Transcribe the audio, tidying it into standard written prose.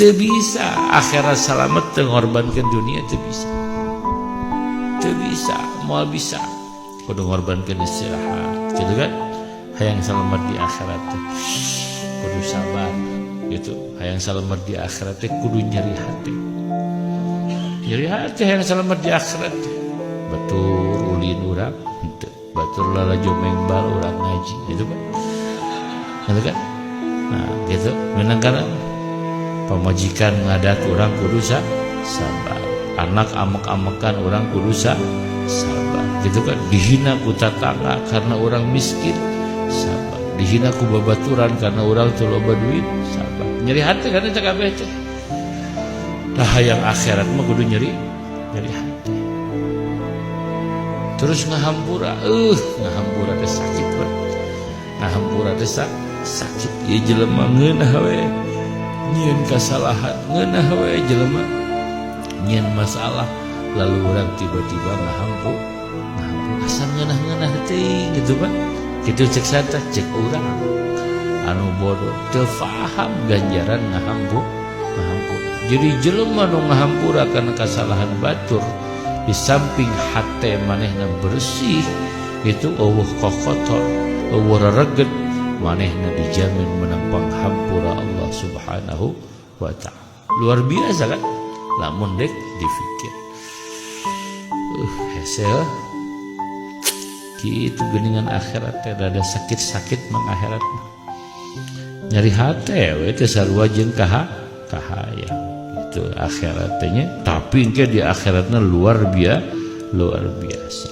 Teu bisa akhirat salamet teu ngorbankeun dunia, teu bisa, teu bisa, moal bisa. Kudu ngorbankeun istirahat gitu kan. Hayang selamat di akhirat teh kudu sabar gitu. Hayang selamat di akhirat teh kudu nyeri hati, nyeri hati. Hayang selamat di akhirat teh batur ulin urang henteu, batur lalajo mengbal urang ngaji gitu kan, gitu kan. Nah, gitu menang karena pamajikan ngadat urang kudu sabar, anak amek-amekan urang kudu sabar gitu kan. Dihina ku tatangga karena orang miskin, sabar. Dihina ku babaturan karena orang teu loba duit, sabar. Nyeri hati kan eta kabeh teh. Tah, hayang akhirat mah kudu nyeri nyeri hati. Terus ngahampura, ngahampura teh sakit banget, ngahampura teh sakit. Ieu jelema ngeunah we nyieun kasalahan, ngeunah we jelema nyieun masalah, lalu orang tiba-tiba ngahampura, asa ngeunah-ngeunah teuing gitu kan. Kitu cek santa, cek urang anu bodoh teu faham ganjaran ngahampura. Jadi jelema nu ngahampura kana kasalahan batur, di samping hate manehna bersih itu, euweuh kokotor, euweuh rereget, manehna dijamin menang panghampura Allah Subhanahu wa Ta'ala. Luar biasa kan lamun dek dipikir. Hese gitu geningan akhirat teh rada sakit-sakit mang. Akhirat mah nyari hate we teh sarua jeung kahayang itu akhirat teh nya, tapi engke di akhiratna luar biasa, luar biasa.